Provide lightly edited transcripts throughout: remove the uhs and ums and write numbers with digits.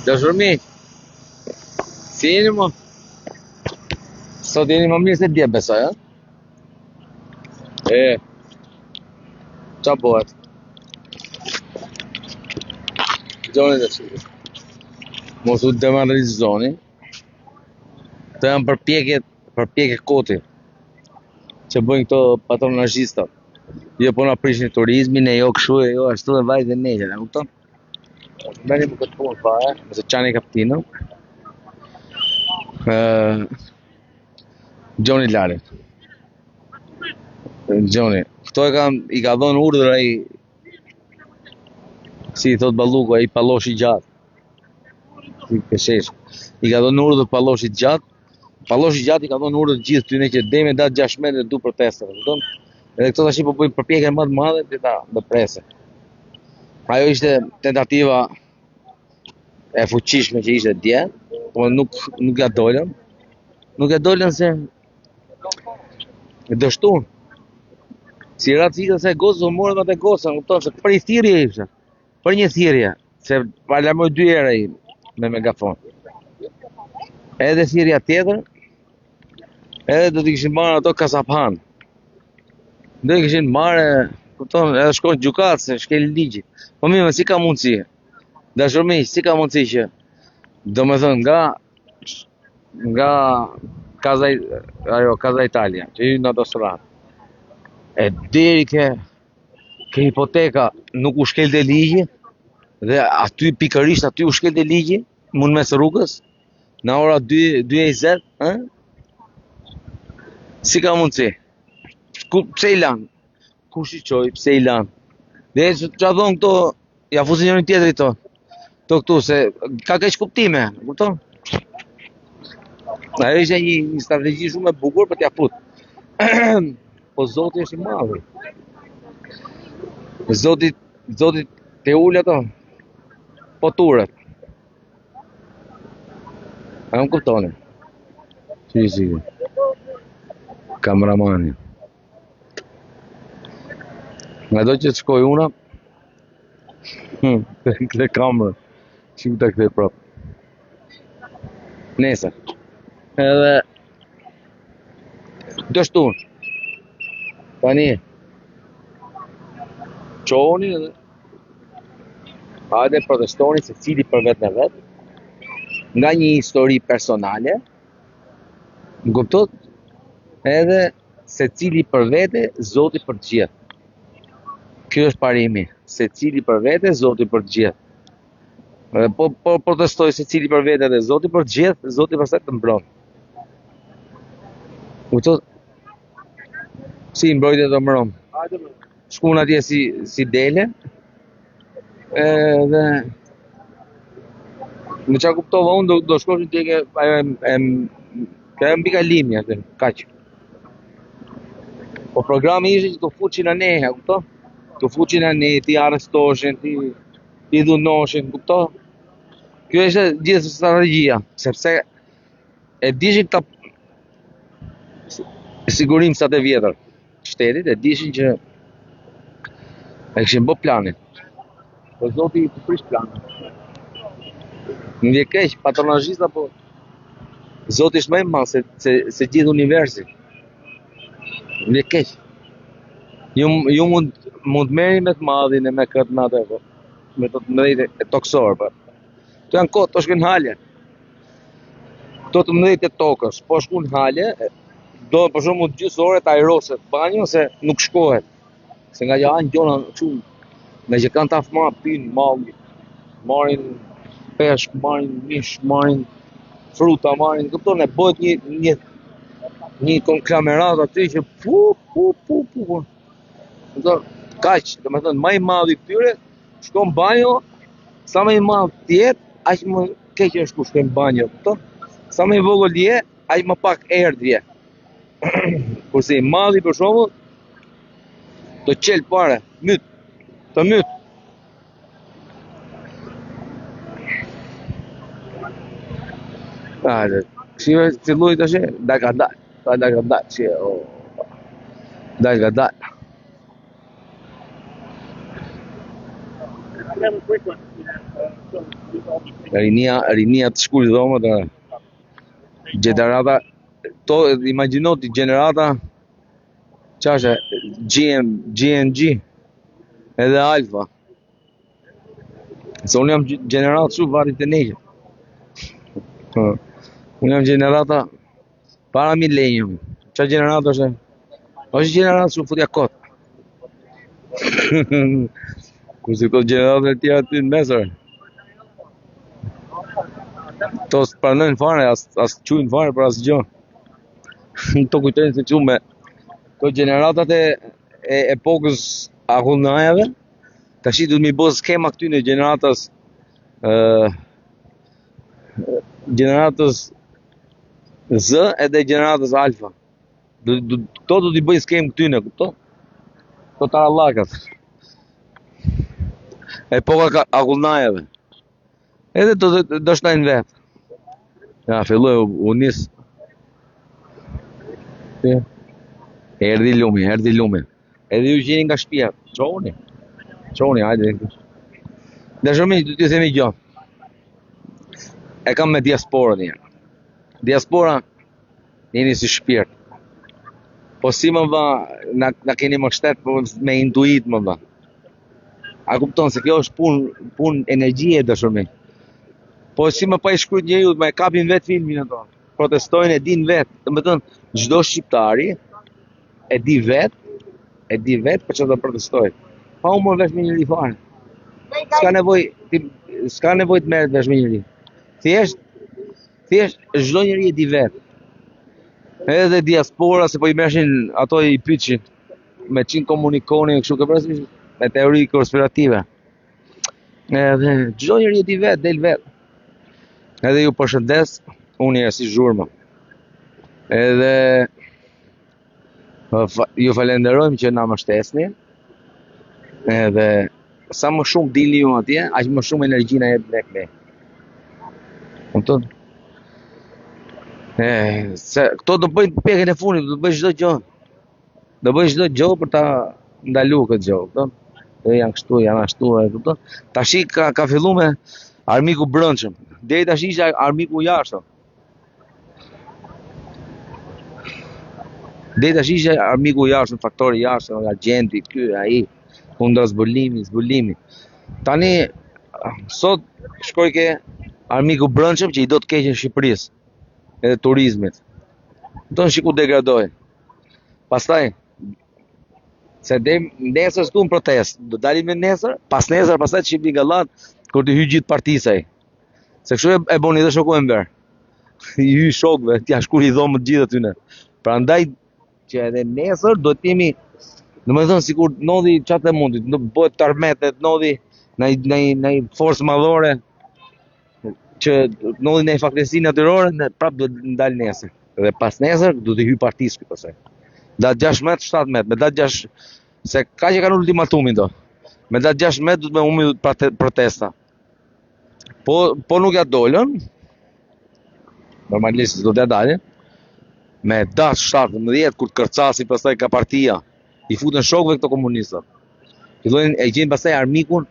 Dashur miq, si jeni mo? Sot jeni më mirë se dje besoj, a? E, ça bëhet? Gjoni dhe që Mos u demoralizoni Këto janë përpjekjet, përpjekje koti Që bëjnë këto patronazhistat Jo po na prishni turizmin e jo kështu e jo ashtu e vajzë e neqe, e kupton? Mos merrni me këtë punë fare, mos e çani kaptinën. Ë Gjoni Larin. Gjoni, këto e kanë i ka dhënë urdhër ai si i thot Balluku, ai palloshi i gjatë. Si peshesh. I ka dhënë urdhër palloshit gjatë Palloshi i gjatë i ka dhënë urdhër të gjithë tyne që deri me datë 16 dhe du protesta, kupton? Edhe këto tash po bëjnë përpjekje më të madhe për ta ndërpresë. Ajo ishte tentativa e fuqishme që ishte dje, po nuk nuk ja dolën. Nuk ja dolën se dështuan. Si ra cika se gocës, u morën atë gocën, kupton se për një thirrje ishte. Për një thirrje, se paralajmëroi dy herë ai me megafon. Edhe thirrja tjetër, edhe do t'i kishin marrë ato kasaphan. Do i kishin marrë, kupton, edhe shkon në gjykatë se shkel ligjin. Po mirë, si ka mundësi? Dashur miq, si ka mundësi që domethënë nga nga Kaza ajo Kaza Italia, që hyn në autostradë. E deri ke ke hipoteka nuk u shkelte ligji dhe aty pikërisht aty u shkelte ligji, mu në mes rrugës, në ora 2 2:20, ë? Si ka mundësi? Ku pse i lan? Kush i çoi? Pse i lan? Dhe ça thonë këto Ja fusin njëri tjetrit to. To këtu se ka keqkuptime, kupton? Ajo ishte një, një strategji shumë e bukur për t'ja fut. po Zoti është i madh. Zoti, Zoti të ul ato. Po turet. A më kuptoni? Si, si. Kameramani. Ngado që të shkoj una, hmm, këtë kamerën, që ta kthej prapë. Nesër. Edhe, dështun. Tani, çohuni edhe, hajde protestoni secili për veten e vet, nga një histori personale, Më kuptot? Edhe secili për vete, Zoti për të gjithë. Kjo është parimi. Secili për vete, Zoti për të gjithë. Dhe po po protestoi secili për vete dhe Zoti për të gjithë, Zoti pastaj të mbron. Kuptot? Si i mbrojti ato mbrëm. Shkun atje si si dele. Edhe me ça kuptova unë do do shkoshin tek ajo e e ke ajo mbikalimi aty, kaq. Po programi ishte që të futshin anej, e kupton? Të futshin anej, t'i arrestoshin, t'i t'i dhunoshin, kupton? Kjo ishte gjithë strategjia, sepse e dishin këta sigurimsat e vjetër të shtetit, e dishin që e kishin bë planin. Po zoti i prish planin. Më vjen keq, patronazhista, po Zoti është më i madh se se, se gjithë universi. Më vjen keq. Ju ju mund mund të merreni me të madhin e me këtë me atë, po me të të mëdhenjtë e tokësor, po. Këto janë kot, to shkojnë në hale. Këto të mëdhenjtë e tokës, po shkun në hale, do për shembull gjysë ore të ajroset banjo se nuk shkohet. Se nga që hanë gjona kështu, nga që kanë tafma, pinë mall, marrin peshk, marrin mish, marrin fruta, marrin, kupton, e bëhet një një një konglomerat aty që pu pu pu pu. pu. Kupton, kaq, domethënë më i madhi i këtyre shkon në banjo, sa më i madh të jetë, aq më keq është kur shkon në banjo, kupton? Sa më i vogël je, aq më pak erë të vjen. Kurse i madhi për shembull të qel pare, myt, të myt. Hajde, shive filloi tash, dal ka dal, dal ka dal, shi, o. Dal ka dal. Rinia, rinia të shkul dhomët, gjenerata, to imagjino ti gjenerata, ça është, GM, GNG, edhe Alfa. Se unë jam gjeneratë shu varri të nejë. Unë jam gjenerata para milenium. Ça gjeneratë është? është gjeneratë shu futja kot. Kurse këto gjeneratat e tjera aty në mes. Këto s'pranojnë fare, as, as qujnë fare për asgjë. Këto kujtojnë se që me këto gjeneratat e, e epokës akullnajave, Tashi duhet me i bo skema këtyne gjeneratës ë gjeneratës Z edhe gjeneratës Alfa. Do do këto do t'i bëjnë skemë këtyne, kupton? Këto tarallakat. Epoka ka akullnajave. Edhe do do, do shtajnë vetë. Ja, filloi u, u nis. Erdhi lumi, erdhi lumi. Edhe ju që jeni nga shtëpia, çohuni. Çohuni, hajde. Dashur miq, do t'ju them një gjë. E kam me diasporën një. Diaspora jeni si shpirt. Po si më vë, na, na keni mbështet po me intuit më vë. A kupton se kjo është punë punë energjie dashur miq. Po si më pa i shkruajt njeriu, më e kapin vetë filmin ato. Protestojnë e din vetë. Domethënë çdo shqiptari e di vet, e di vet për çfarë do protestoj. Pa u marrë vesh me njeri fare. S'ka nevojë, ti s'ka nevojë të merret vesh me njeri. Thjesht thjesht çdo njeri e di vet. Edhe diaspora se po i merrshin ato i pyetshin me çin komunikoni kështu ke parasysh me teori konspirative. Edhe çdo njeri e di vet, del vet. Edhe ju përshëndes, unë Ersi Zhurma. Edhe ju falenderojmë që na mbështesni. Edhe sa më shumë dilni ju atje, aq më shumë energji na jep ne ne. Kupton? E, se këto do bëjnë përpjekjen e fundit, do bëjnë çdo gjë. Do bëjnë çdo gjë për ta ndalu këtë gjë, kupton? E janë kështu, janë ashtu, e kupton? Tashi ka ka fillu me armiku brendshëm. Deri tash ishte armiku jashtëm. Deri tash ishte armiku jashtëm, faktori jashtëm, agjenti, ky, ai, kundra zbulimi, zbulimi. Tani sot shkoi ke armiku brendshëm që i do të keqen Shqipërisë, edhe turizmit. Do në shiku degradoi. Pastaj se dhe nesër s'du në protestë, do dalim me nesër, pas nesër, pastaj të shihni gallat, kur t'i hyjë gjithë partisë ai. Se kështu e, e boni dhe shoku Enver. I hyj shokëve, t'ia shkuli dhomët gjithë atyne. Prandaj që edhe nesër do të jemi domethënë sikur ndodhi çfarë të mundit, nuk bëhet tërmet, të ndodhi në në në forcë madhore që ndodhi në fatkeqësi natyrore, ne prap do të dal nesër. Dhe pas nesër do të hyj partisë këtu pastaj. Datë 16, 17, me datë 6 se ka që kanë ultimatumin do. Me datë 16 do të me umi protesta. Po po nuk ja dolën. Normalisht do t'ja dalin. Me datë 17 kur të kërcasi pastaj ka partia. I futën shokëve këto komunistët. Fillojnë e gjejnë pastaj armikun.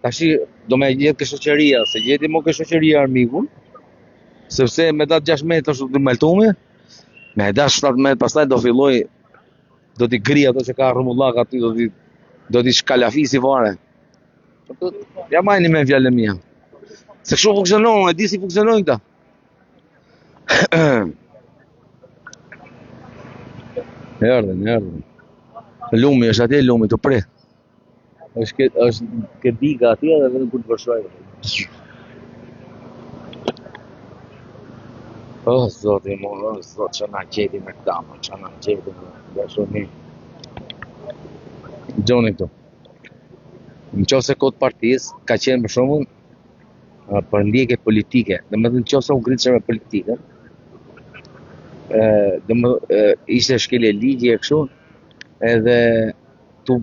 Tashi do me gjetë ke shoqëria, se gjeti mo ke shoqëria armikun. Sepse me datë 16 është ultimatumi, me datë 17 pastaj do filloj do t'i gri ato që ka rrumullak aty do t'i do t'i shkalafisi fare. Ja majni me fjalën e mia. Se kështu funksionon, e di si funksionojnë këta. Erdhën, erdhën. Lumi është atje lumi të pret. Është ke është ke diga atje dhe vetëm kur të vërshojë. Oh, zoti, mo, oh, zot, ça na gjeti me këta, mo, ça na gjeti me dashur miq. Gjoni këtu. Në qoftë se kod partisë, ka qenë për shembull për ndjekje politike. Domethënë, në qoftë se u ngritëshe me politikën, domethënë, ishte shkelje ligji e kështu, edhe tu,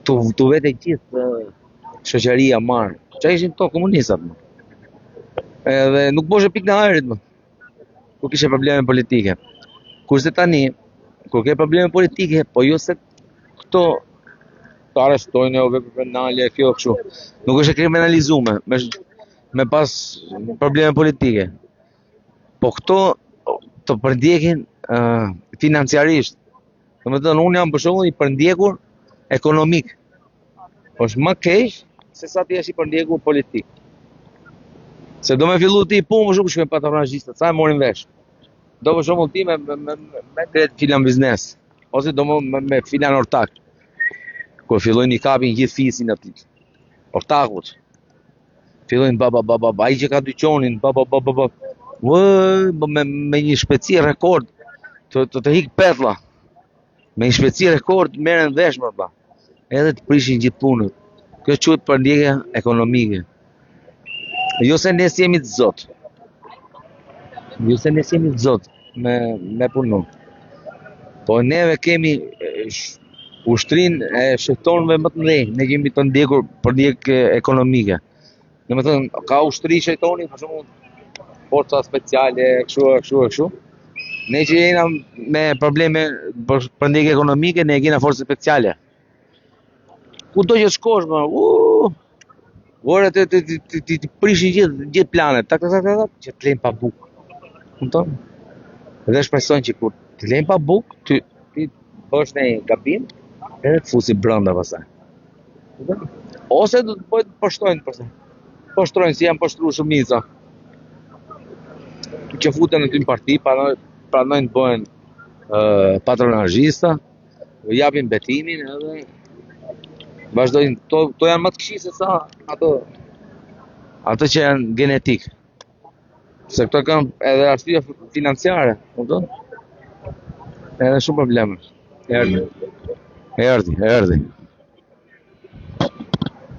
tu, tu vete gjithë shoqëria marrë. Ça ishin këto komunistat, më? Edhe nuk boshe pikën e ajrit, më. Kur kishe probleme politike. Kurse tani, kur ke probleme politike, po jo se këto të arrestojnë o vepër penale kjo kështu. Nuk është e kriminalizuar me me pas probleme politike. Po këto të përndjekin uh, financiarisht. Domethënë unë jam për shembull i përndjekur ekonomik. Është më keq se sa të jesh i përndjekur politik. Se do me fillu ti punë për shembull shkojnë patronazhistët, sa e morin vesh. Do për shembull ti me me me, me kret filan biznes ose do me me, me filan ortak. Kur fillojnë i kapin gjithë fisin aty. Ortakut. Fillojnë ba ba ba ba, ba ai që ka dyqanin, ba ba ba ba ba. Ua, me me një shpejtësi rekord të të, të ik petlla. Me një shpejtësi rekord merren vesh më vlla. Edhe të prishin gjithë punët. Kjo quhet përndjekje ekonomike. Jo se ne s'jemi të zot. Jo se ne s'jemi të zot me me punu. Po neve kemi ushtrinë e shejtonëve më të mëdhenj, ne kemi të ndjekur përndjekje ekonomike. Domethënë, ka ushtri shejtoni, për shembull, forca speciale, kështu, kështu, kështu. Ne që jena me probleme për përndjekje ekonomike, ne kena forca speciale. Ku do që shkosh, më, u, Vore të të të të të, të prishin gjithë gjithë planet, tak tak tak tak, që të lejnë pa bukë. Kupton? Dhe shpresojnë që kur të lejnë pa bukë, ty ti bësh një gabim, edhe të fusi brenda pastaj. Ose do të bëjnë të poshtrojnë pastaj. Poshtrojnë si janë poshtruar shumica. Që futen në në parti, pranojnë pranojnë të bëhen uh, patronazhista, japin betimin edhe vazhdojnë to to janë më të këqij se sa ato ato që janë genetik. Se këto kanë edhe arsye financiare, kupton? Edhe shumë probleme. Erdhi. Erdhi, erdhi.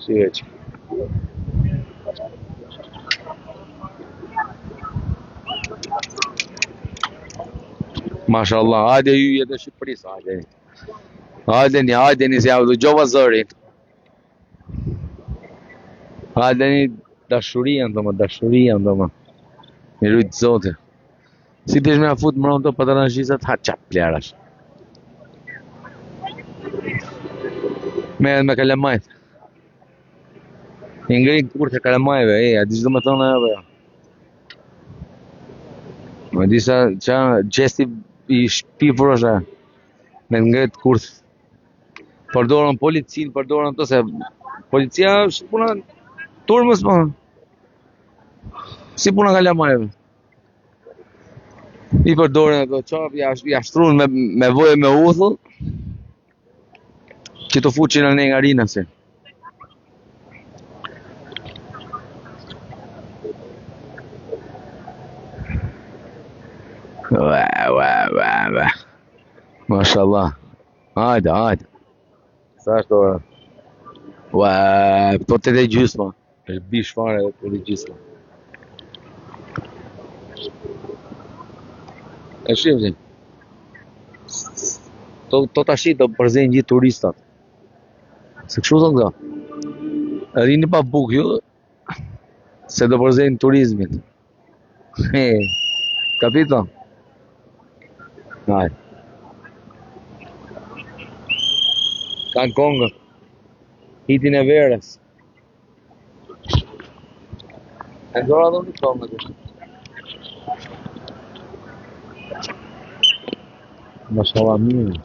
Si e që. Mashallah, hajde yjet e Shqipërisë, hajde. Hajde një, hajde një, se ja dëgjova zërin. Hajde një dashuria, ndo më, dashuria, ndo më. I rujtë Zoti. Si desh me fut mron to patronazhistat, ha ça plerash. Me me kalamajt. I ngrin kurthe kalamajve, e, a di ç'do me thonë ajo, jo. Ma di sa, ça, gjesti i shpifur është, me ngrit kurth. Përdorën policinë, përdorën të se, policia është puna turmës, po. Si puna kalamajve. I përdorin ato çap, ja, ja shtrun me, me voje me uthull, që të fuqin në nga rina se. Ua, ua, ua, ua. Mashallah. Hajde, hajde. Sa është ora? Ua, po tetë e gjysma. Është bish fare edhe tetë e gjysma. E shihni. To, to tashi do përzejnë gjithë turistat. Se kështu thonë këto. Rrini pa bukë ju, se do përzejnë turizmin. He, kapito? Hajde. Kanë kongë. Hitin e verës. E ndora dhe unë këto me të. Mashallah mirë.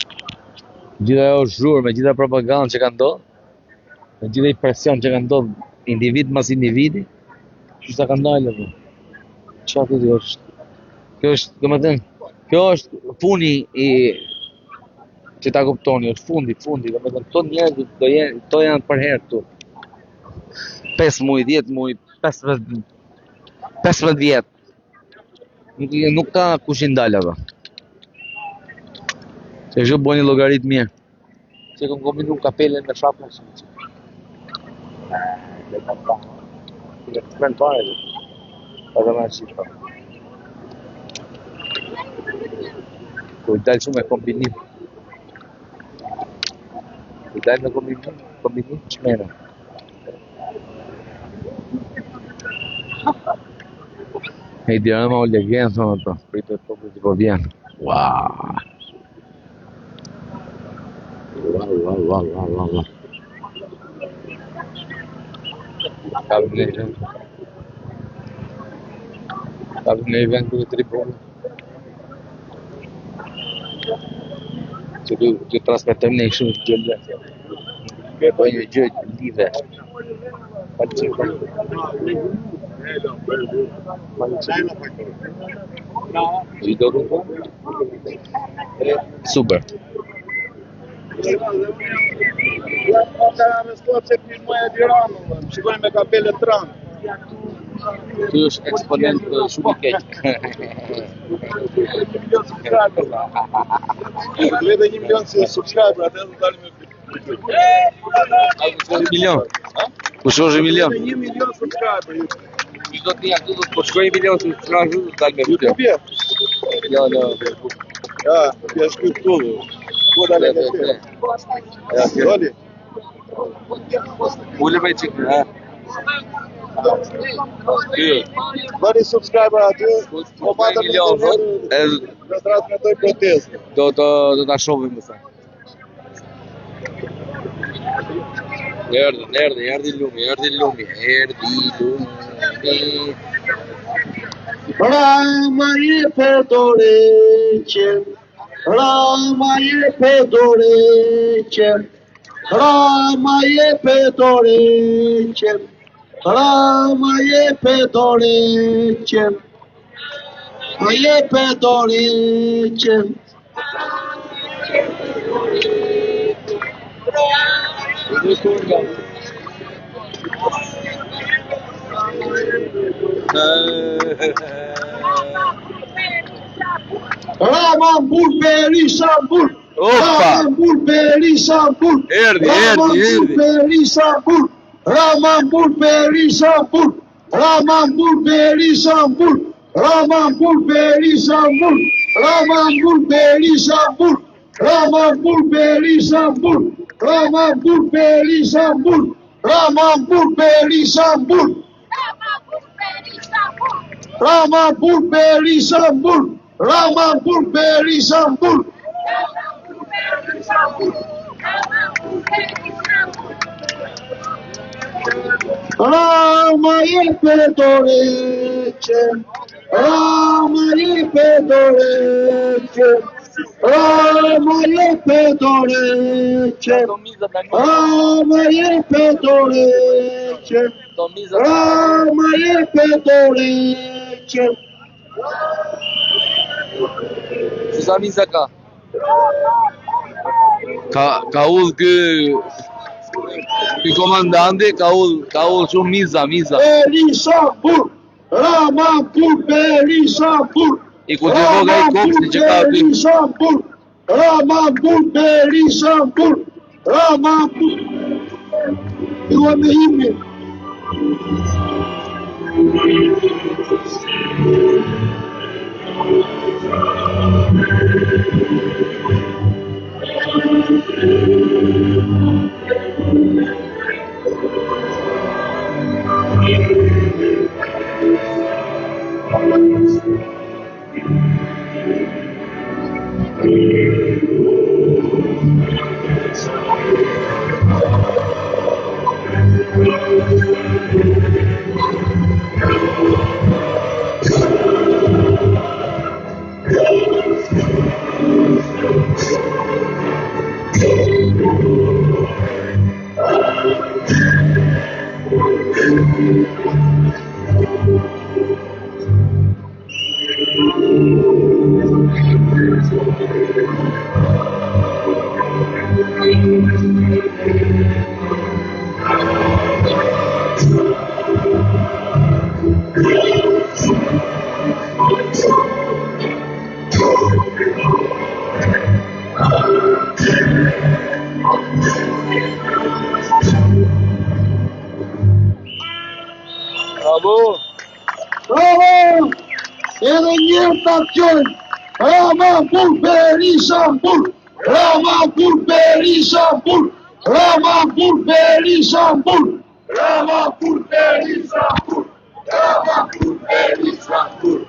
Gjitha ajo zhurmë, gjitha propagandë që ka ndodhë, me gjithë ai presion që ka ndodhë individ mas individi, që sa ka ndalë apo. Çfarë do të është? Kjo është, domethënë, kjo është fundi i që ta kuptoni, është fundi, fundi, domethënë këto njerëz do jenë, këto janë përherë këtu. 5 muaj, 10 muaj, 15 15 vjet. Nuk nuk ka kush i ndal ato. Se kështu bëni llogarit mirë. Se kom kombinu kapelen me shapkën si që. Dhe ka pa. Dhe të shkren pare. Edhe me shqipë. Ku i dalë shumë me kombinim. I dalë me kombinim, kombinim çmena. Edi Rama o legen, thonë ato. Pritet populli që po vjen. Ua. Ua, ua, ua, ua, ua, ua. Ka në Ka në vend të tribunë. Që du të transmetojmë ne kështu gjë. Po një gjë live. Video Super. Po ka arrestuar pse filmoi Edi Ramën, më shikoni me kapele Trump. Ky është eksponent shumë i keq. Një milion subscriber. Vete një milion si subscriber, atë do dalim me Ai kush milion? Kush është milion? Një milion subscriber. Ju do të aty do të shkoj një milion subscriber, do të dal me video. YouTube je? Jo, jo. Ja, ti është ky këtu. Ku dalë nga ti? Ja, doli. Ule me çik, ha. Ky. Bëni subscriber aty, po pa të milion, edhe do transmetoj protestë. Do të do ta shohim më thënë. Erdhi, erdhi, erdhi lumi, erdhi lumi, erdhi lumi. Rama jepe dorëheqjen, Rama jepe dorëheqjen, Rama jepe dorëheqjen, Rama jepe dorëheqjen, jepe dorëheqjen. Rama në burg, Berisha në burg. Opa! Rama në burg, Berisha në burg. Erdhi, Rama erdhi, në burg, erdhi. Berisha në burg. Rama në burg, Berisha në burg. Rama në burg, Berisha në burg. Rama në burg, Berisha në burg. Rama në burg, Berisha në burg. Rama në burg, Berisha në burg. Rama në burg, Berisha në burg. Rama në burg, Berisha në burg. Rama në burg, Berisha në burg. Rama në burg, Berisha në burg. Rama jepe dorëheqjen. Rama jepe dorëheqjen. Rama jepe dorëheqjen. Rama jepe dorëheqjen. Rama jepe dorëheqjen. Sa miza ka? Ka ka udh ky ky komandanti ka udh ka udh shumë miza, miza. Berisha burg. Rama burg, Berisha burg. I kultivon ai kopshtin që ka aty. Berisha burg. Rama burg, Berisha burg. Rama burg. Filloj me himnin. Bravo! Bravo! Edhe një herë ta dëgjojmë. Rama burg, Berisha burg. Rama burg, Berisha burg. Rama burg, Berisha burg. Rama burg, Berisha burg. Rama burg, Berisha burg.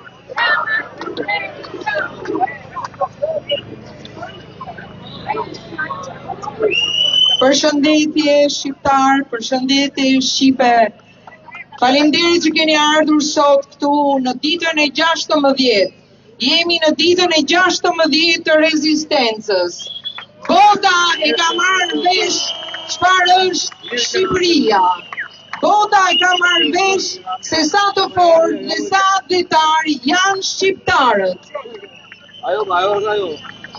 Përshëndetje shqiptar, përshëndetje shqipe. Faleminderit që keni ardhur sot këtu në ditën e 16. Jemi në ditën e 16 të rezistencës. Bota e ka marrë vesh çfarë është Shqipëria. Bota e ka marrë vesh se sa të fortë dhe sa atdhetarë janë shqiptarët. Ajo, ajo, ajo.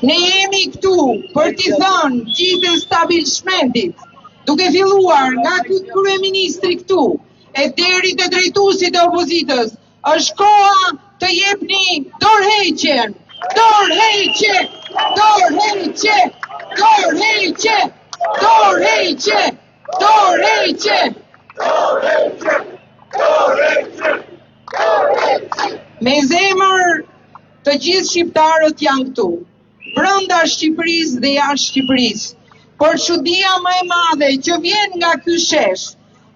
Ne jemi këtu për t'i thënë gjithë establishmentit, duke filluar nga ky kryeministri këtu, e deri te drejtuesit e opozitës, është koha të jepni dorëheqjen. Dorëheqje! Dorëheqje! Dorëheqje! Dorëheqje! Dorëheqje! Dorëheqje! Dorëheqje! Dorëheqje! Me zemër të gjithë shqiptarët janë këtu, brenda Shqipërisë dhe jashtë Shqipërisë. Por çudia më e madhe që vjen nga ky shesh,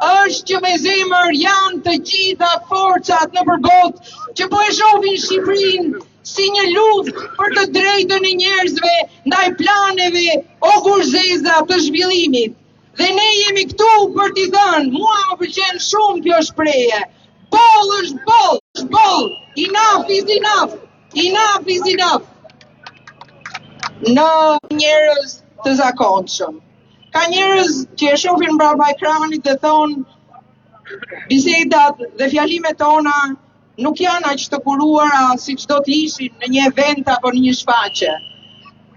është që me zemër janë të gjitha forcat nëpër botë që po e shohin Shqipërinë si një luftë për të drejtën e njerëzve ndaj planeve ogurzeza të zhvillimit. Dhe ne jemi këtu për t'i thënë, mua më pëlqen shumë kjo shprehje. Boll është boll, është boll. Enough is enough. Enough is enough. Në njerëz të zakonshëm. Ka njerëz që e shohin mbrapa ekranit dhe thonë bisedat dhe fjalimet tona nuk janë aq të kuruara siç do të ishin në një event apo në një shfaqje.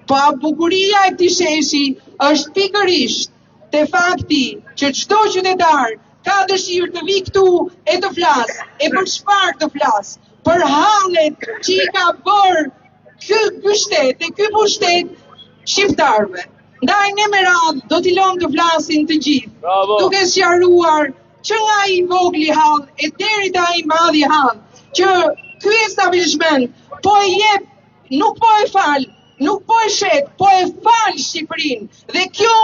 Po bukuria e këtij sheshi është pikërisht te fakti që çdo qytetar ka dëshirë të vijë këtu e të flasë, e për çfarë të flasë, për hallet që i ka bërë ky ky shtet e ky pushtet shqiptarëve. Ndaj ne me radhë do t'i lëmë të flasin të gjithë, Bravo. duke sqaruar që nga i vogli hall e deri te ai i madhi hall, që ky establishment po e jep, nuk po e fal, nuk po e shet, po e fal Shqipërinë dhe kjo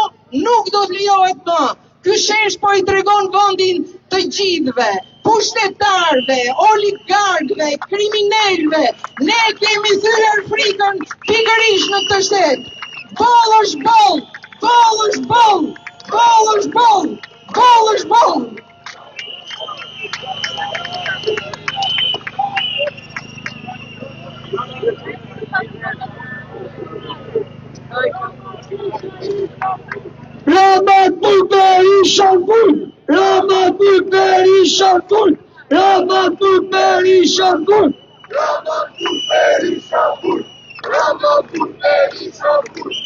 nuk do të lejohet më. Ky shesh po i tregon vendin të gjithëve, pushtetarëve, oligarkëve, kriminelëve. Ne kemi thyer frikën pikërisht në këtë shtet. Boll është boll, boll është boll, boll është boll, boll është boll. Rama në burg, Berisha në burg! Rama në burg, Berisha në burg! Rama në burg, Berisha në burg! Rama në burg, Berisha në burg! Rama në burg, Berisha në burg!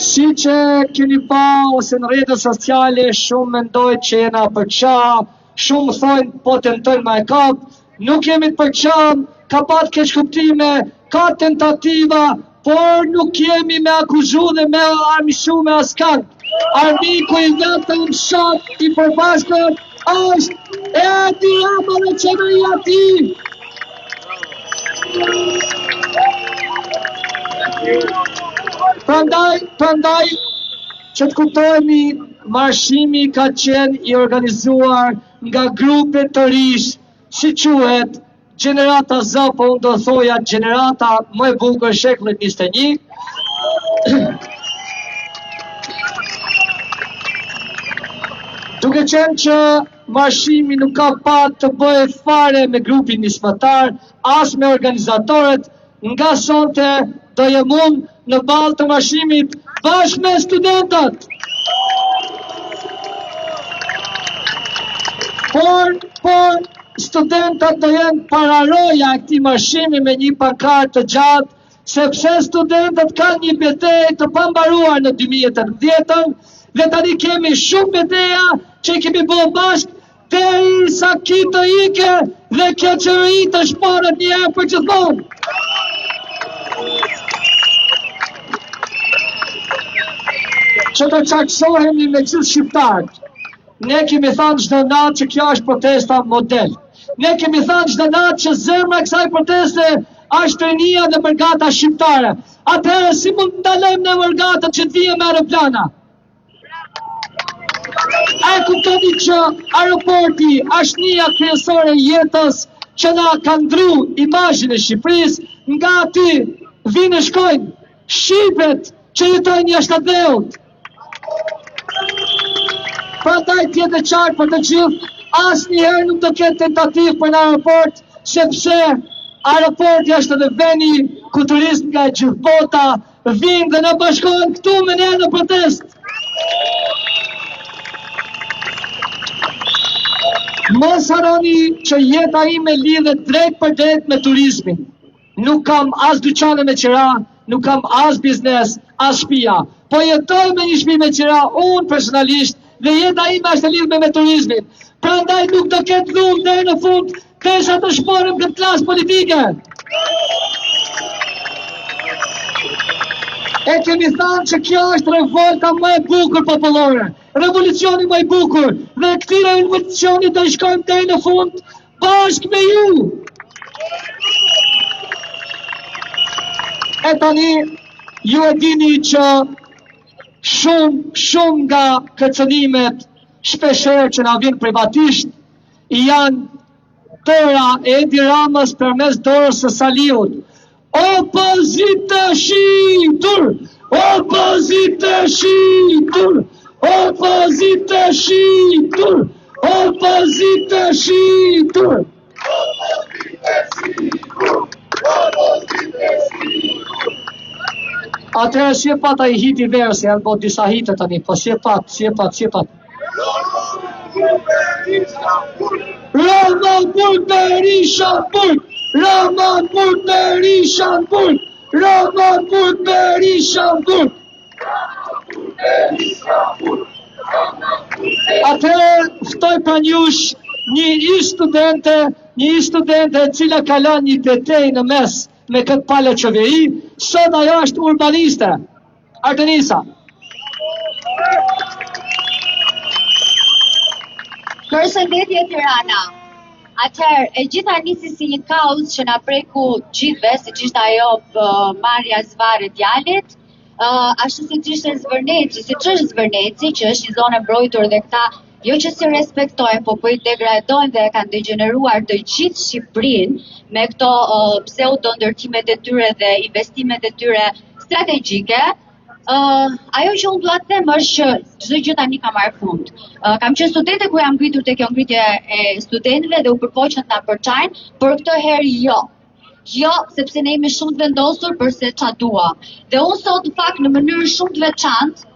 Siç e keni pa ose në rrjetet sociale shumë mendojnë që jena përça, shumë thojnë po tentojnë me e kap, nuk jemi të përçam, ka pat keqkuptime, ka tentativa, por nuk jemi me akuzu dhe me armiqsu me askand. Armiku i vetëm sot i përbashkët është Edi Rama dhe qeveria e tij. Prandaj, prandaj që të kuptohemi, marshimi ka qenë i organizuar nga grupe të rinjsh, si quhet gjenerata Z, po unë do thoja gjenerata më e bukur e shekullit 21. Duke qenë që marshimi nuk ka pa të bëjë fare me grupin nismëtar, as me organizatorët, nga sonte do jem unë në ballë të marshimit bashkë me studentët. Por, por, studentët do jenë pararoja e këtij marshimi me një pankartë të gjatë, sepse studentët kanë një betejë të pambaruar në 2018-ën dhe tani kemi shumë beteja që i kemi bërë bashkë Derisa ky të ikë dhe kjo qeveri të shporret një herë për gjithmonë. Që të qartësohemi me gjithë shqiptarët, ne kemi thanë çdo natë që kjo është protesta model. Ne kemi thanë çdo natë që zemra e kësaj proteste është rinia dhe mërgata shqiptare. Atëherë si mund të ndalojmë ne mërgatën që të vijë me aeroplana? A e kuptoni që aeroporti është nyja kryesore e jetës që na ka ndru imazhin e Shqipërisë, nga aty vijnë e shkojnë shqipet që jetojnë jashtë atdheut. Prandaj të jetë e qartë për të gjithë. Asnjëherë nuk do ketë tentativë për në aeroport, sepse aeroporti është edhe veni ku turistë nga e gjithë bota vijnë dhe na bashkohen këtu me ne në protestë. Mos harroni që jeta ime lidhet drejtpërdrejt me turizmin. Nuk kam as dyqane me qira, nuk kam as biznes, as shpia. Po jetoj me një shpi me qira, unë personalisht, dhe jeta ime është e lidhme me turizmin. Prandaj nuk do ketë dhunë deri në fund, derisa të shporrim këtë klasë politike. E kemi thanë që kjo është revolta më e bukur popullore, revolucioni më i bukur, dhe këtij revolucioni do i shkojmë deri në fund, Bashkë me ju! E tani, ju e dini që shumë, shumë nga kërcënimet shpeshherë që na vijnë privatisht, janë dora e Edi Ramës përmes dorës së Saliut. Opozitë e shitur! Opozitë e shitur! Opozitë e shitur! Opozitë e shitur! Atëherë si e patë ai hiti i verës, janë bo disa hite tani, po si e patë, si e patë, si e patë. Rama burg Berisha burg Rama burg Berisha burg Rama burg Berisha burg Atëherë ftoj pranë jush një ish studente, një ish studente e cila ka lënë një betejë në mes me këtë palo qeveri, sot ajo është urbaniste. Artenisa. Përshëndetje Tirana. Atëherë, e gjitha nisi si një kauzë që na preku gjithëve, siç ishte ajo marrja zvarrë e djalit, uh, ashtu siç ishte Zvërneci, siç është Zvërneci, që është një zonë e mbrojtur dhe këta jo që s'i respektojnë, po po i degradojnë dhe e kanë degjeneruar të gjithë Shqipërinë me këto uh, pseudo ndërtimet e tyre dhe investimet e tyre strategjike. Uh, ajo që unë dua të them është që çdo gjë tani ka marrë fund. Uh, kam qenë studente kur jam ngritur te kjo ngritje e studentëve dhe u përpoqën të na përçajnë, por këtë herë jo. Jo, sepse ne jemi shumë të vendosur për se ça duam. Dhe unë sot në fakt në mënyrë shumë të veçantë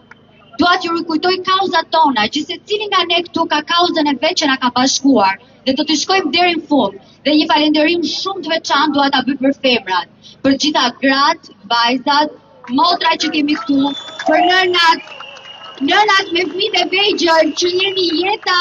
dua t'ju rikujtoj kauzat tona, gjithsecili nga ne këtu ka kauzën e vet që na ka bashkuar dhe do t'i shkojmë deri në fund. Dhe një falënderim shumë të veçantë dua ta bëj për femrat, për të gjitha gratë, vajzat, motrat që kemi këtu, për nënat, nënat me fëmijët e vegjël që jeni jeta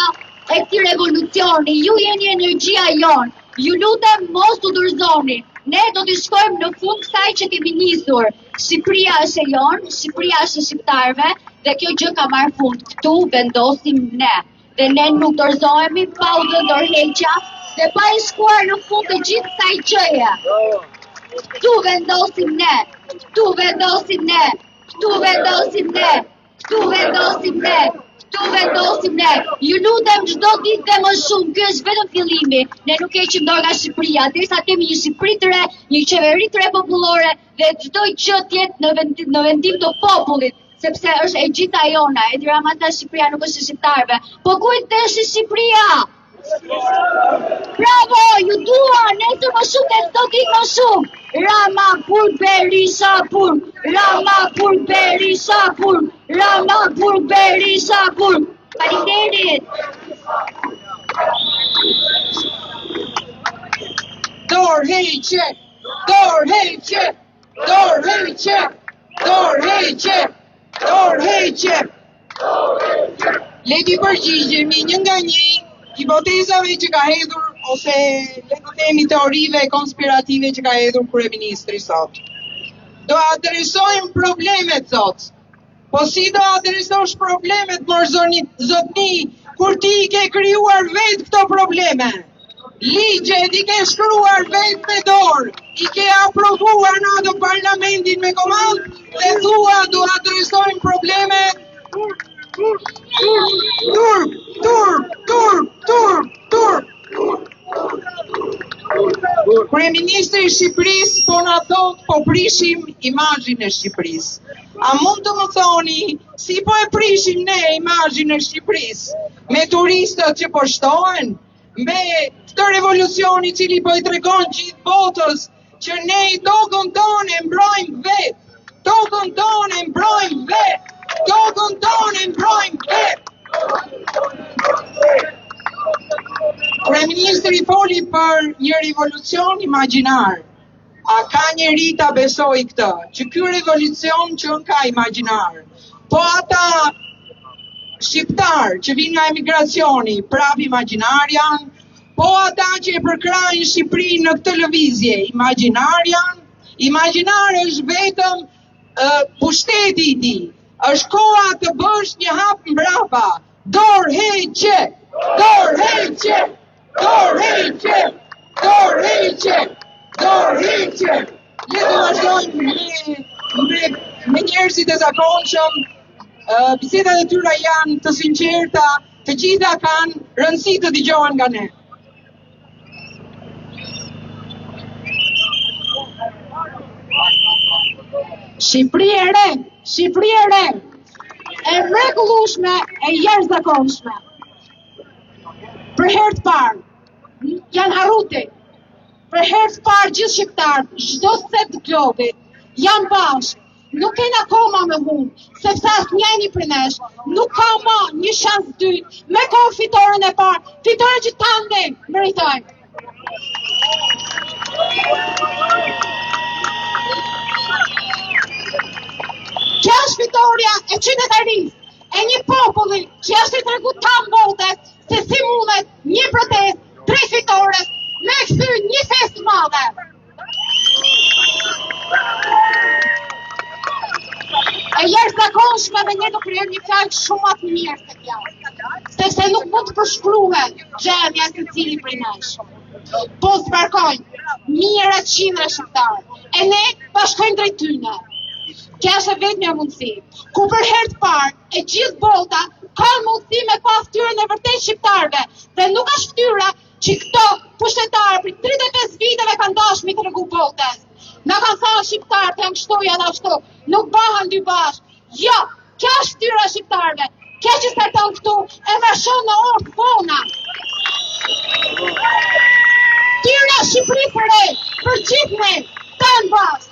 e këtij revolucioni, ju jeni energjia jonë. Ju lutem mos u dorëzoni. Ne do t'i shkojmë në fund kësaj që kemi nisur. Shqipëria është e jonë, Shqipëria është e shqiptarëve dhe kjo gjë ka marrë fund. Këtu vendosim ne. Dhe ne nuk dorëzohemi pa u dhënë dorëheqja dhe pa i shkuar në fund të gjithë kësaj gjëje. Këtu vendosim ne, këtu vendosim ne, këtu vendosim ne, këtu vendosim ne, këtu vendosim ne. Ju lutem çdo ditë dhe më shumë, ky është vetëm fillimi. Ne nuk heqim dorë nga Shqipëria, derisa kemi një Shqipëri të re, një qeveri të re popullore dhe çdo gjë të jetë në vendim, në vendim të popullit sepse është e gjitha jona, Edi Rama tha Shqipëria nuk është e shqiptarëve. Po kujt është Shqipëria? Bravo, ju dua, nesër më shumë dhe çdo ditë më shumë. Rama burg Berisha burg, Rama burg Berisha burg, Rama burg Berisha burg. Faleminderit. Dorëheqje, dorëheqje, dorëheqje, dorëheqje, dorëheqje. Le t'i përgjigjemi një nga një hipotezave që ka hedhur ose le të themi teorive konspirative që ka hedhur kryeministri sot. Do adresojmë problemet thotë. Po si do adresosh problemet mor zotni kur ti i ke krijuar vetë këto probleme? Ligjet i ke shkruar vetë me dorë, i ke aprovuar në atë parlamentin me komandë dhe thua do adresojmë problemet. Turp, turp, turp, turp, turp. Kryeministri i Shqipërisë po na thotë po prishim imazhin e Shqipërisë. A mund të më thoni Si po e prishim ne imazhin e Shqipërisë me turistët që po shtohen, me këtë revolucion i cili po i tregon gjithë botës që ne tokën tonë e mbrojmë vetë, tokën tonë e mbrojmë vetë, tokën tonë e mbrojmë vetë. Kryeministri foli për një revolucion imagjinar. A ka njeri ta besojë këtë, që ky revolucion qenka imagjinar? Po ata shqiptarë që vijnë nga emigracioni, prapë imagjinarë janë, po ata që e përkrahin Shqipërinë në këtë lëvizje, imagjinarë janë, imagjinar është vetëm uh, pushteti i tij. Është koha të bësh një hap mbrapa. Dorëheqje! Dorëheqje! Dorëheqje! Dorëheqje! Dorëheqje! Le të vazhdojmë me, me, me njerëzit e zakonshëm. Uh, bisedat e tyre janë të sinqerta, të gjitha kanë rëndësi të dëgjohen nga ne. Shqipëri e re, Shqipëri e re, e mrekullueshme, e jashtëzakonshme. Për herë të parë, janë harru ti. Për herë të parë gjithë shqiptarët, çdo cep të globit, janë bashkë. Nuk kena akoma me humb, sepse asnjëni prej nesh nuk ka ma një shans dytë me korr fitoren e parë, fitoren që tanë meritojmë. Kjo është fitorja e qytetarisë, e një populli që është i tregu tanë botës se si mundet një protestë drejt fitores me kthy një festë të madhe. E jashtëzakonshme dhe ne do krijojmë një fjalë shumë më të mirë se kjo. Sepse nuk mund të përshkruhet gjendja e secilit prej nesh. Po zbarkojnë mijëra qindra shqiptarë, e ne po shkojmë drejt tyne. Kjo është e vetmja mundësi, ku për herë të parë e gjithë bota ka mundësi me pa fytyrën e vërtetë shqiptarëve dhe nuk është fytyra që këto pushtetarë prej 35 viteve kanë dashur m'i tregu botës. Na kanë thënë shqiptarët janë kështu, janë ashtu, nuk bahen dy bashkë. Jo, kjo është fytyra e shqiptarëve. Kjo që starton këtu e marshon në orë të vona. Fytyra e Shqipërisë së re, për gjithë ne, tanë bashkë.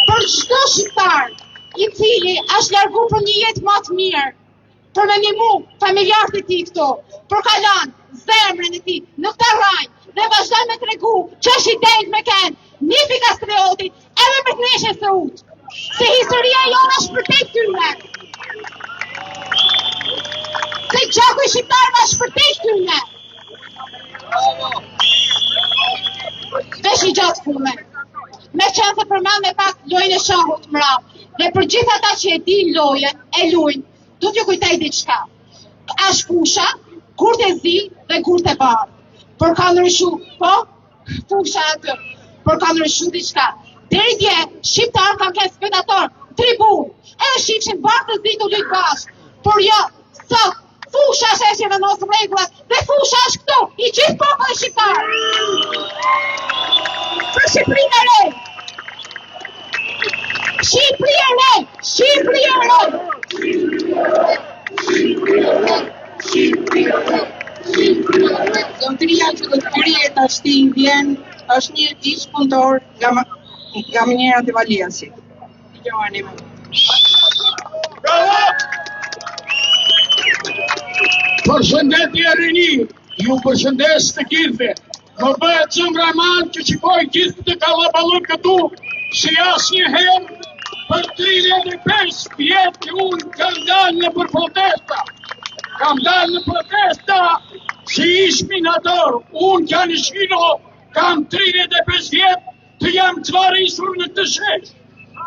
Për çdo shqiptar, i cili është largu për një jetë më të mirë, për me nimu familjarët e tij këtu, por ka lanë zemrën e tij në këtë rrajë dhe vazhdon me tregu që është i denjë me kenë nip i Kastriotit edhe mbretneshës së Teutës, se historia jonë është përtej tyre. Se gjaku i shqiptarëve është përtej tyre. Veç një gja t'fundit. Meqenëse përmendëm pak lojën e shahut mbrapsht, dhe për gjithë ata që e dinë lojën, e lujnë, do t'ju kujtoj diçka. Ashtë fusha, gurt e zi dhe gurt e bardhë. Por ka ndryshu, po, fusha aty, por ka ndryshu diçka. Deri dje, shqiptarët kanë kenë spektator, tribunë, e shifshin bardhë e zi tu lujt bashkë. Por jo, sot, fusha është ajo që vendos rregullat dhe fusha është këtu, i gjithë populli shqiptar. Për Shqipërinë e re. Shqipëri e re, Shqipëri e re. Zotëria që do të ngrihet tashti vjen është një ish punëtor nga nga minierat e Valiasit. Dëgjojeni më. Bravo! Përshëndetje rini, ju përshëndes të gjithëve. Më bëhet zemra mal që shikoj gjithë këtë kallaballëk këtu, si asnjëherë për 35 vjet që unë kam dalë nëpër protesta. Kam dalë në protesta si ish minator. Unë Qani Shino, kam 35 vjet të jam zvarrisur në këtë shesh.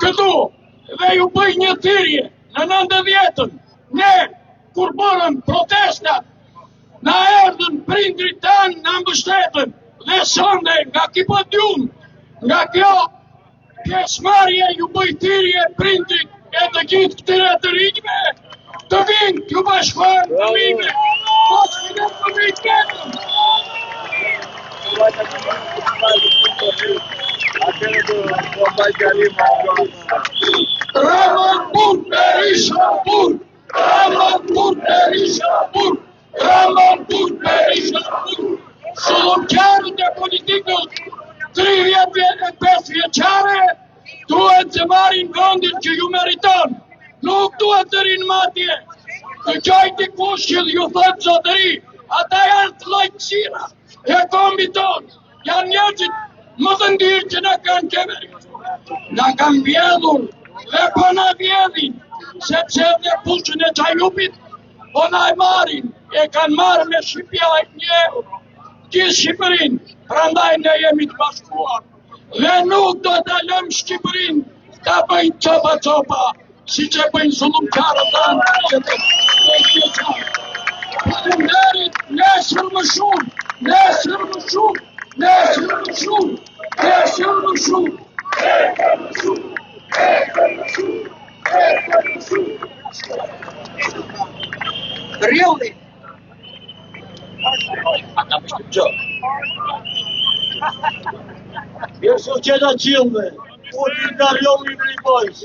Këtu dhe ju bëj një thirrje në 90-ën, ne kur bërëm protestat, na erdhën prindrit tanë na mbështetën dhe sonde nga ky podium, nga kjo pjesëmarrje ju bëj thirrje prindrit e të gjithë këtyre të rinjve të vinë t'ju bashkohen fëmijëve, mos i lënë fëmijët vetëm. Rama. Berisha burg! Rama burg! Berisha burg! Rama burg! Berisha burg! Zullumqarët e politikës 35 vjeçare duhet të marrin vendin që ju meriton. Nuk duhet të rrinë më atje. Dëgjoj dikush që ju thotë zotëri, ata janë të lajtësira e kombit tonë. Janë njerëzit më të ndirë që na kanë qeverisur. Na kanë vjedhur dhe po na vjedhin, sepse edhe puçin e Çajupit po na e marrin, e kanë marrë me shqipja një euro. Gjithë Shqipërinë, prandaj ne jemi të bashkuar. Dhe nuk do ta lëmë Shqipërinë ta bëjnë copa copa, siç e bëjnë zullumqarët tanë që të Faleminderit, nesër më shumë, nesër më shumë, nesër më shumë, nesër më shumë, nesër më shumë, nesër më shumë, nesër më shumë. Rrjolli. A ka më shtyp gjë? Mirë se u gjeta gjithëve, unë i nga Rrjolli i Velipojës.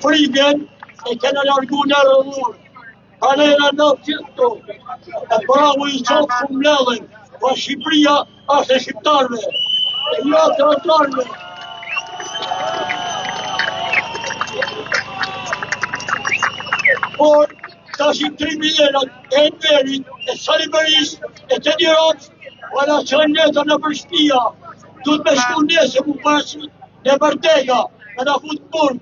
Frigën e kena largu në rrëllur, Pa ne na në gjithë këtu, e bravo i qoftë që mbledhen, po Shqipëria është e shqiptarëve, e jo të atarëve. Por, tashi kriminelat e Enverit, e Sali Berishës, e të Edi Ramës, po na çojnë letër nëpër shpia, duhet me shku nesër mu paraqit nëpër dega, me na fut burg,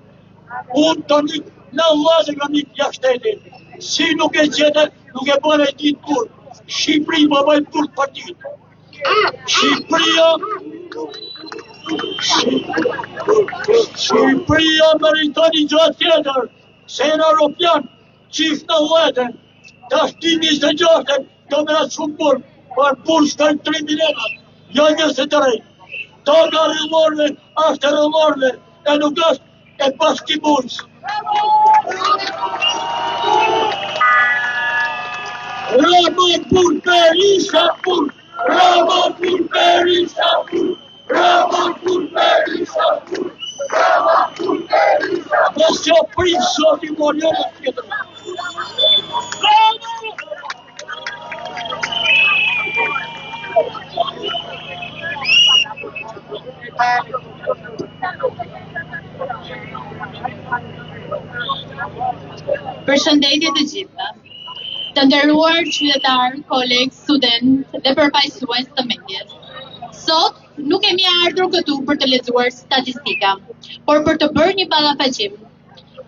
Unë tani në vllazën kam ikë jashtë shtetit. Si nuk e gjetën, nuk e bënë e ditë burg. Shqipëri po bëjnë burg për ditë. Shqipëria Shqipëria meriton një gjë tjetër, se në Europian, qysh në veten, tash 2026 do me na çu n'burg, por burg shkojnë kriminelat, jo njerëz të drejtë. Toka e rrjollarëve është e rrjollarëve, e nuk është e Bashkim Murës. Rama burg, Berisha burg, Rama burg, Berisha burg, Rama burg, Berisha burg, Rama burg, Berisha burg. Mos jo prit zoti Morion e tjetër. Rama! Përshëndetje të gjithëve. Të nderuar qytetarë, kolegë, studentë dhe përfaqësues të medias. Sot nuk kemi ardhur këtu për të lexuar statistika, por për të bërë një ballafaqim.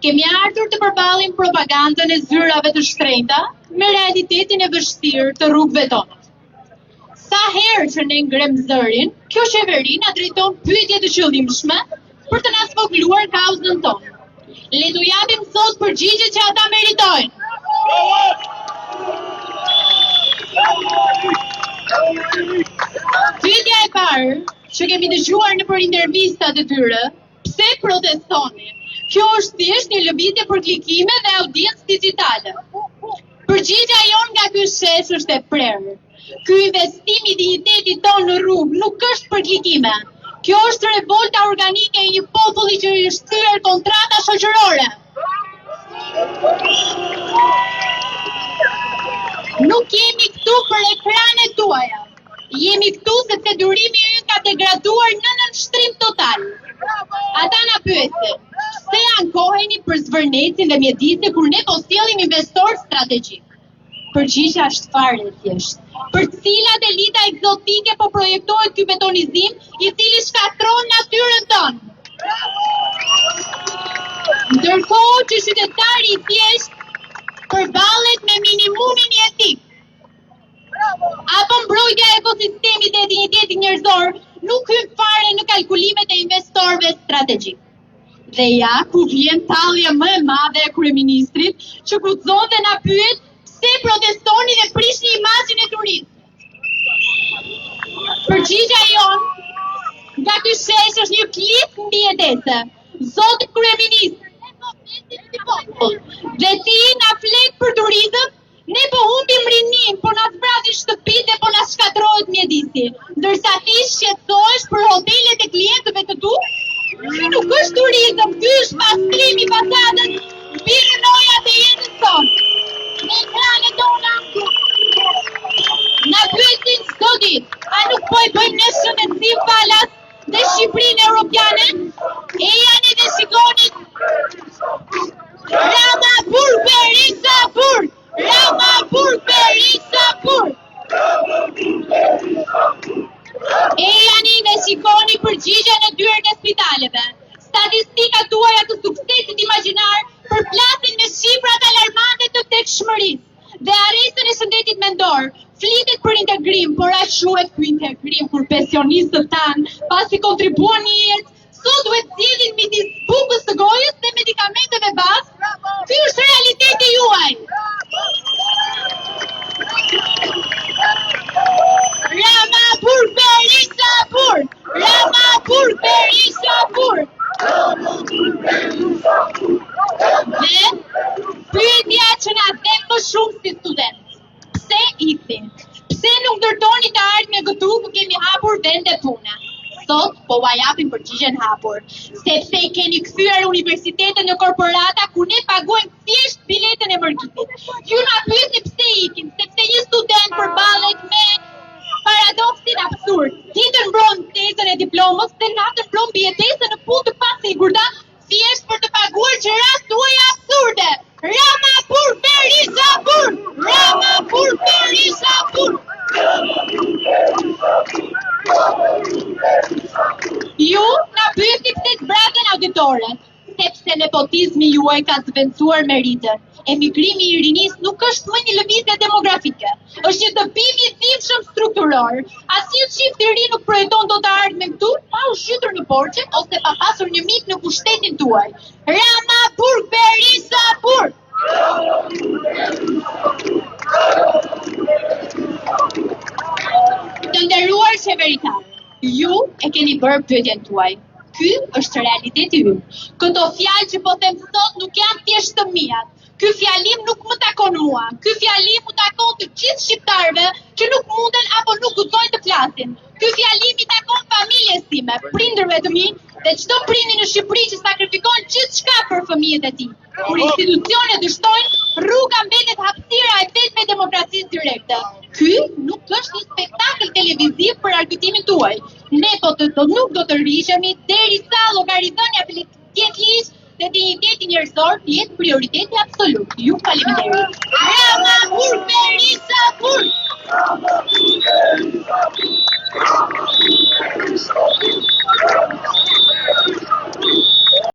Kemi ardhur të përballim propagandën e zyrave të shtrenjta me realitetin e vështirë të rrugëve tona. Sa herë që ne ngremë zërin, kjo qeveri na drejton pyetje të qëllimshme për të na zvogëluar kauzën tonë. Le t'u japim sot përgjigjet që ata meritojnë. Pyetja e parë që kemi dëgjuar nëpër intervistat e tyre, pse protestoni? Kjo është thjesht një lëvizje për klikime dhe audiencë digjitale. Përgjigja jonë nga ky shesh është e prerë. Ky investim i dinjitetit tonë në rrugë nuk është për klikime. Kjo është revolta organike e një populli që i është thyer kontrata shoqërore. Nuk jemi këtu për ekranet tuaja. Jemi këtu sepse durimi ynë ka degraduar në nënshtrim total. Ata na pyesin, pse ankoheni për Zvërnecin dhe mjedisin kur ne po sjellim investorë strategjikë? Përgjigja është fare e thjeshtë. Për cilat elita ekzotike po projektohet ky betonizim i cili shkatërron natyrën tonë? Ndërkohë që qytetari i thjeshtë përballet me minimumin jetik, Apo mbrojtja e ekosistemit dhe dinjitetit njerëzor nuk hyn fare në kalkulimet e investorëve strategjikë. Dhe ja, ku vjen tallja më e madhe e kryeministrit, që guxon dhe na pyet pse protestoni dhe prishni imazhin e turizmit. Përgjigja jonë nga ky shesh është një klithmë mbijetese. Zoti kryeministër, ne po vdesim si popull. Dhe ti na flet për turizëm? Ne po humbim rininë, po na zbrazin shtëpitë dhe po na shkatërrohet mjedisi. Ndërsa ti shqetësohesh për hotelet e klientëve të tu, ky nuk është turizëm, ky është pastrim i fasadës mbi rrënojat e jetës sonë. Në ekranet tona na pyesin çdo ditë, a nuk po e bëjmë ne shëndetësinë falas dhe Shqipërinë Europiane? Ejani dhe shikoni Rama burg Berisha burg Rama burg Berisha burg Ejani dhe shikoni përgjigjen në dyert e spitaleve. Statistikat tuaja të suksesit imagjinar përplasen me shifrat alarmante të vdekshmërisë dhe harresën e shëndetit mendor. Flitet për integrim, por a quhet ky integrim kur pensionistët tanë, pasi kontribuan një jetë, Sot duhet të zgjedhin midis bukës së gojës dhe medikamenteve bazë. Ky është realiteti juaj. Rama burg Berisha burg. Rama burg Berisha burg. Dhe pyetja që na dhemb më shumë si studentë. Pse ikni? Pse nuk ndërtoni të ardhme këtu ku kemi hapur vende pune? Sot po ua japim përgjigjen hapur, sepse i keni kthyer universitetet në korporata ku ne paguajmë thjesht biletën e mërgimit. Ju na pyesni pse ikim, sepse një student përballet me paradoksin absurd. Ditën mbron tezën e diplomës dhe natën mbron mbijetesën në punë të pasigurta Thjesht për të paguar qeratë tuaja absurde. Rama burg Berisha burg. Rama burg Berisha burg. Ju na pyesni pse zbrazen auditoret, sepse nepotizmi juaj ka zëvendësuar meritën. Emigrimi i rinisë nuk është më një lëvizje demografike, është një dëbim i dhimbshëm strukturor. Asnjë çift i ri nuk projekton dot të ardhmen këtu pa u zhytur në borxhe ose pa pasur një mik në pushtetin tuaj. Rama burg Berisha burg. Të nderuar qeveritarë, ju e keni bërë pyetjen tuaj. Ky është realiteti ynë. Këto fjalë që po them sot nuk janë thjesht të miat. Ky fjalim nuk më takon mua. Ky fjalim u takon të gjithë shqiptarëve që nuk munden apo nuk guxojnë të flasin. Ky fjalim i takon familjes sime, prindërve të mi dhe çdo prindi në Shqipëri që sakrifikon gjithçka për fëmijët e tij. Kur institucionet dështojnë, rruga mbetet hapësira e vetme e demokracisë direkte. Ky nuk është një spektakël televiziv për argëtimin tuaj. Ne po të do nuk do të tërhiqemi derisa llogaridhënia të jetë ligj dhe dinjiteti njerëzor të jetë prioriteti absolut. Ju faleminderit. Rama burg Berisha burg. Rama burg Berisha burg. Rama burg Berisha burg.